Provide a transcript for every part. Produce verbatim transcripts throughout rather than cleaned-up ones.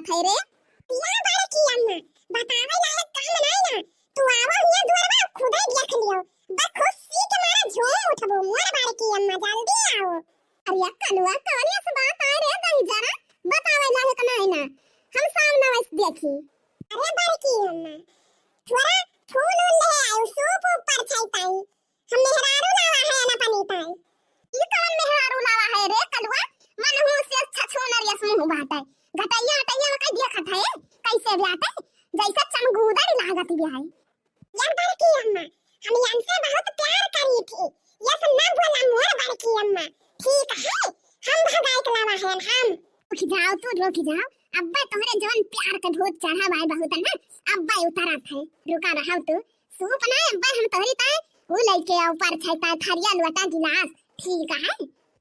है रे? या बड़की अम्मा, बतावे लायक काम नाई ना। तू आवा हियां दुआरवा, खुदे देख लियो। बा खुशी के मारे झूम उठबो। मोर बड़की अम्मा, जल्दी आओ। अरे कलुआ, कवनिया से बात आए रे दही जरा, बतावे लायक नाई ना। हम सामने वैसे देखी। अरे बड़की अम्मा, थोड़ा फूल उल ले आयो, सूप ऊपर छैताई। हम मेहरारू लावा है ना पनीताई। ई कवन मेहरारू लावा है रे कलुआ? मन हूँ से अच्छा छूनर यस मुँह बाटे। घटैया हटैया में कई देखत है, कैसे बाटे? जैसे चमगूदड़ लागत भी है। यार बड़की अम्मा, हम इनसे बहुत प्यार करी थी। यस ना बोला मोर बड़की अम्मा, ठीक है? हम भगाई के लावा है हम। रुक जाओ तू, रुक जाओ। अब्बे तोहरे जवन प्यार के भूत चढ़ा बाय बहुत है ना, अब्बे उतरत है। रुका रहो तू। सूप ना अब्बे हम तोहरी ताय, ऊ लइके आओ पर छैता थरिया लोटा गिलास, ठीक है?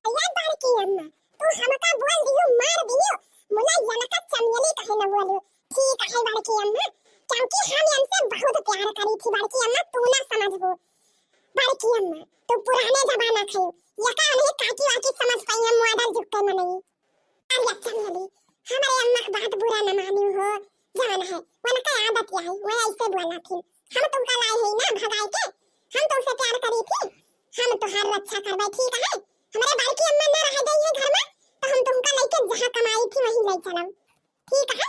यार बड़की अम्मा, तू हमका बोल दियो, मार दियो, मुला यनका चमेली कहे न बोलो, ठीक है बड़की अम्मा, क्योंकि हम इनसे बहुत प्यार करी थी बड़की अम्मा, तू ना समझबो बड़की अम्मा, तू पुराने जमाना के हो, यका नहीं काकी वाकी समझ पाई है, मॉडल जुग के मनई। अरे चमेली, हमरे अम्मा के बात बुरा न मानियो हो, जवन है, उनका आदत यह है, वह ऐसे बोला थी, हम तुमका लाए हैं ना भगाए के, हम तुमसे प्यार करी थी, हम तुम्हारी रक्षा करबे, ठीक है? हमरे बड़की अम्मा ना रह गई है घर में, तो हम तुमका लेके जहाँ कमाई थी वहीं ले चलब, ठीक है?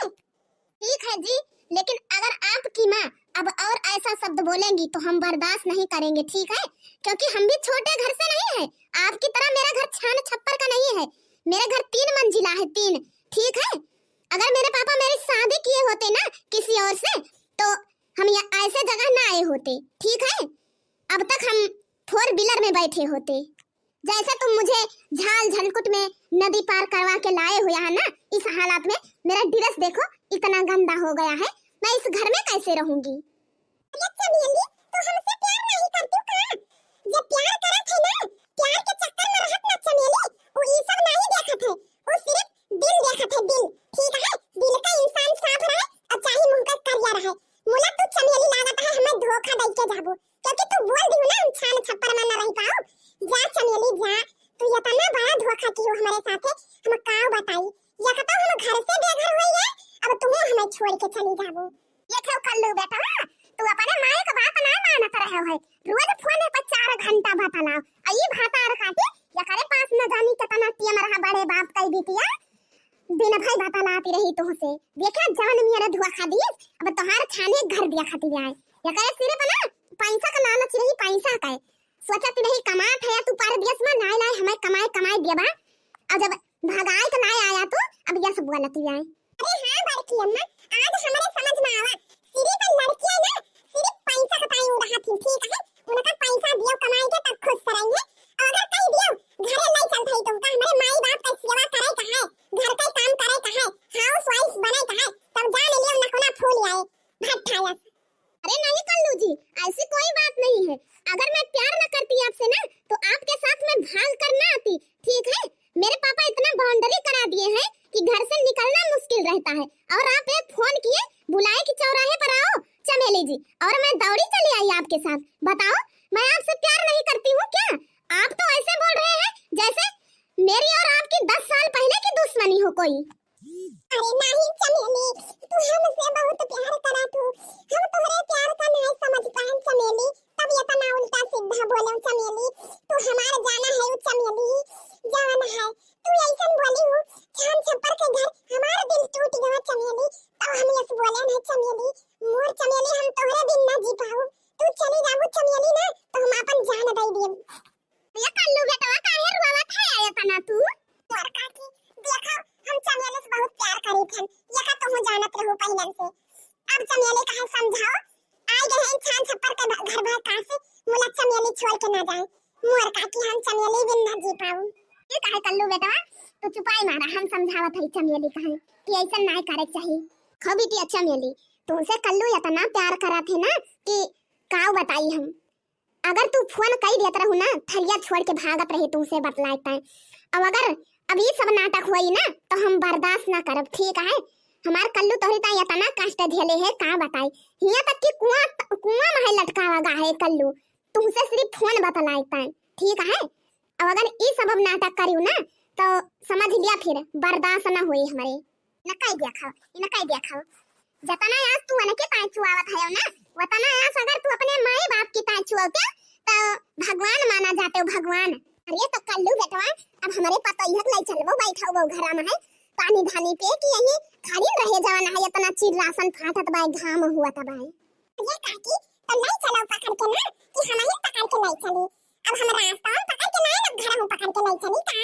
ठीक है जी, लेकिन अगर आपकी माँ अब और ऐसा शब्द बोलेंगी तो हम बर्दाश्त नहीं करेंगे, ठीक है? क्योंकि हम भी छोटे घर से नहीं है, आपकी तरह मेरा घर छान छप्पर का नहीं है। मेरा घर तीन मंजिला है, तीन, ठीक है? अगर मेरे पापा मेरी शादी किए होते ना किसी और से, तो हम यहाँ ऐसे जगह ना आए होते, ठीक है? अब तक हम फोर व्हीलर में बैठे होते। जैसे तुम मुझे झाल झलकुट में नदी पार करवा के लाए हो यहाँ ना, इस हालात में मेरा ड्रेस देखो, इतना गंदा हो गया है, मैं इस घर में कैसे रहूंगी? अरे चमेली, तू हमसे प्यार नहीं करती का? जे प्यार करत है ना, प्यार के चक्कर में रहत ना चमेली, वो ई सब नहीं देखत है, वो सिर्फ दिल देखत है, दिल, ठीक है? दिल का इंसान साफ रहे और चाहे मुंह का करिया रहे। मुला तू चमेली लागत है, हमें धोखा दे के जाबू, क्योंकि तू बोल दियो ना हम छान छप्पर में न रह पाओ। जा चमेली जा, तू इतना बड़ा धोखा कियो हमारे साथे, हम का बताई। या तो हम घर से बेघर होई है, अब तू हमें छोड़ के चली जाबू। ये क्यों कल्लू बेटा, तू अपने माई के बात ना मानत रहे है, रोज फोन पे चार घंटा बतलाओ, आ ई भातार काटी, एकरे पास न जानी कितना टीम रहा बड़े बाप कई बिटिया, दिन भर बतलाती रही तुहसे। देखा जवन मेरा धोखा दिस, अब तोहार छाने घर दिया खाती आए। एकरे सिर्फ ना पैसा का लालच रही, पैसा का। सोचत रही कमात है तू परदेस में, नाय नाय हमें कमाए कमाए देबा। और जब भगाए तो नाय आया तू, अब यस बोलती आए। अरे हाँ बड़की अम्मा, आज हमारे समझ में आवा। सिर्फ लड़कियां ना, सिर्फ पैसा का ताई उड़ा थी, ठीक है? उनका पैसा दियो कमाई के तब खुश रही है। और अगर कहीं दियो घरे ले चल भाई तुमका, हमारे माई बाप का सेवा करे का है, घर का काम करे का है, हाउस वाइफ बने का है, तब जान लियो नखुना फूल आए, भट्ठायस। अरे नहीं कल्लू जी, ऐसी कोई बात नहीं है। अगर मैं प्यार न करती आपसे ना, तो आपके साथ मैं भाग कर ना आती, ठीक है? मेरे पापा इतना बाउंड्री करा दिए हैं कि घर से निकलना मुश्किल रहता है। और आप एक फोन किए, बुलाए कि चौराहे पर आओ चमेली जी, और मैं दौड़ी चली आई आपके साथ। बताओ, मैं आपसे प्यार नहीं करती हूँ क्या? आप तो ऐसे बोल रहे हैं जैसे मेरी और आपकी दस साल पहले की दुश्मनी हो कोई। अरे नहीं चमेली, तू हमसे बहुत प्यार करा तू, हम तोहरे प्यार का नहीं समझ पाए चमेली, तब इतना उल्टा सीधा बोले चमेली। तू हमार जाना है चमेली, जान है। तू ऐसन बोली हूँ, छान छप्पर के घर, हमार दिल टूट गवा चमेली। तो हम यस बोले ना चमेली, मोर चमेली, हम तोहरे बिन ना जी पाऊ। तू चली जाबू चमेली ना, तो हम अपन जान दे दिए। ये कल्लू बेटवा काहे रोवत है एतना तू? मोर काकी, देखो, हम चमेली से बहुत प्यार करी थन, ये का तुम जानत रहो पहले से। अब चमेली कहे समझाओ, आई गए हैं छान छप्पर के घ-, घर भर कासे, मुला चमेली छोड़ के ना जाए। मोर काकी हम चमेली बिन ना जी पाऊ। ये काहे कल्लू बेटवा, तू चुपाई मारा, हम समझावत है चमेली कहे कि ऐसा ना करे चाहिए। खो बिटिया चमेली, तुमसे कल्लू इतना प्यार करा थे ना कि काऊ बताई हम। अगर तू फोन कई देत रहू ना, थरिया छोड़ के भागत रहे तुमसे बतलाए ताए। अब अगर अब ई सब नाटक होई ना, तो हम बर्दाश्त ना करब, ठीक है? हमार कल्लू तोहरी ताई इतना कष्ट झेले है, का बताई। हियां तक कि कुआं, कुआं में है लटकावा गा है कल्लू, तुमसे सिर्फ फोन बतलाए ताए, ठीक है? अब अगर ई सब अब नाटक करियो ना, तो समझ लिया फिर बर्दाश्त ना होई हमारे। इनका ही देखो, इनका ही देखो। जतना आस तू उनके ताई चुआवत है ना, वतना आस अगर तू अपने माई बाप की ताई चुआवते, तो भगवान माना जाते हो, भगवान। अरे तो कल्लू बेटवा, अब हमरे पतोहिया के लाई चलबो, बैठो वो घरा में है, पानी धानी पे कि यही खाली रहे जवन है, इतना चिर्रासन फाटत बाय, घाम हुआ तबाय। ये काकी, तो लाई चलो पकड़ के ना, कि हम ही पकड़ के लाई चली। अब हम रास्ता पकड़ के ना, अब घर हम पकड़ के लाई चली का?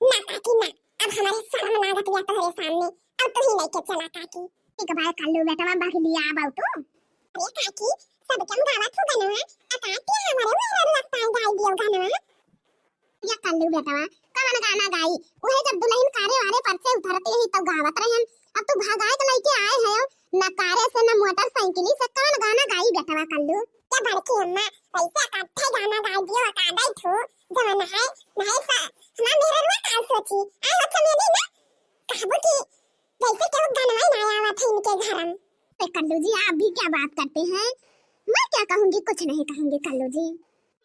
ना काकी ना, अब हमारे शर्म लागत या तोहरे सामने, अब तू ही लेके चला काकी। ठीक बा कल्लू बेटवा, बगलिया आबो तू। अरे काकी, सब क्यों गावत हो गनवा? अकाते हमारे मेहरारू लगता है गाई दियो गनवा। या कल्लू बेटवा, कवन गाना गाई? उहे जब दुल्हन कारे वारे पर से उतरते ही तब गावत रहन। अब तू भगाए के लइके आए है, न कारे से, न मोटरसाइकिल से, कवन गाना गाई बेटवा कल्लू? क्या बड़की अम्मा, वैसे अकाते गाना गाई दियो, अकादई थू, जवन है, नहीं सा, हमार मेहररुआ का सोची, आए हो चमेली ना, कहबो कि जैसे केहू गनवा ना आवत है इनके घर में। ए कल्लू जी, आप भी क्या बात करते हैं? मैं क्या कहूँगी, कुछ नहीं कहूँगी कल्लू जी।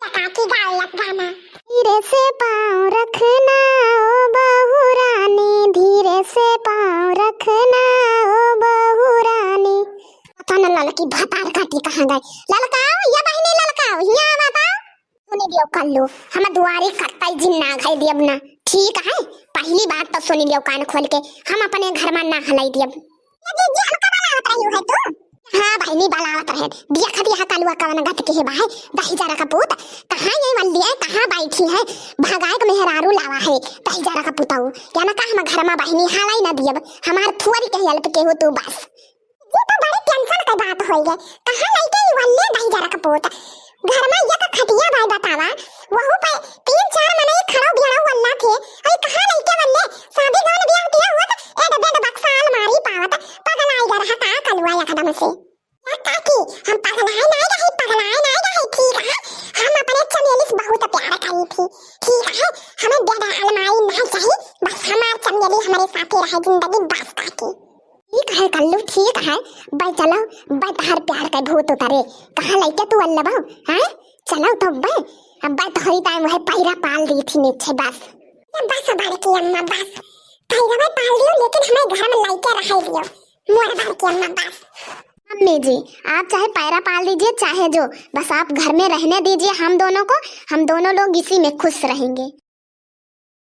काकी गायक गाना। धीरे से पाँव रखना ओ बहू रानी, धीरे से पाँव रखना ओ बहू रानी। पता न ललकी भतार काटी कहाँ गए। ललकाओ, या बहिनी ललकाओ, हियाँ आवा तो। सुनी लियो कल्लू, हम दुआरी कत्तई जिन ना घई दियब ना, ठीक है? पहली बात तो सुनी लियो कान खोल के, हम अपने घर में ना हलाई दियब। ये जीजी, हमका बलावत रही है तू? हाँ बहिनी, बलावत रहे। बिया खा बिया कलुआ कवन गत के है बाहे, दही जरा का पूत। कहाँ ये वल्ली है, कहाँ बैठी है? भगाए के मेहरारू लावा है, दही जरा का पुताऊ। या ना का हम घर में बहिनी हालाई ना दियब, हमार थुअरी के help के हो तू बस। ये तो बड़े tension के बात होई गए। कहाँ लइके ई वल्ले दही जरा का पूत? घर में एक खटिया बाय बतावा, वहू पे तीन चार मनई खड़ो बियाड़ो वल्ला थे। अरे कहाँ लइके वल्ले? शादी गवन बियाह किया हुआ तो एड बेड बक्सा अलमारी पावत। पगलाई गए रहा का कलुआ एकदम से। या काकी, हम पगलाए नाय रही, पगलाए नाय रही, ठीक है? हम अपने चमेली से बहुत प्यार करी थी, ठीक है? हमें बेड अलमारी नाय चाहिए, बस हमार चमेली हमारे साथे रहे जिंदगी बस काकी। ठीक है कल्लू, ठीक है, बै चलो, बै तहार प्यार का भूत उतरे। कहाँ लइके तू अल्लबा, हैं? चलो तो बै, अब बै तोहरी ताई वह पैरा पाल दी थी नीचे बस। ये बस बड़की अम्मा बस, पैरा में पाल दियो लेकिन हमें घर में लइके रह दियो, मोर बड़की अम्मा बस। अम्मी जी, आप चाहे पैरा पाल दीजिए चाहे जो, बस आप घर में रहने दीजिए हम दोनों को, हम दोनों लोग इसी में खुश रहेंगे।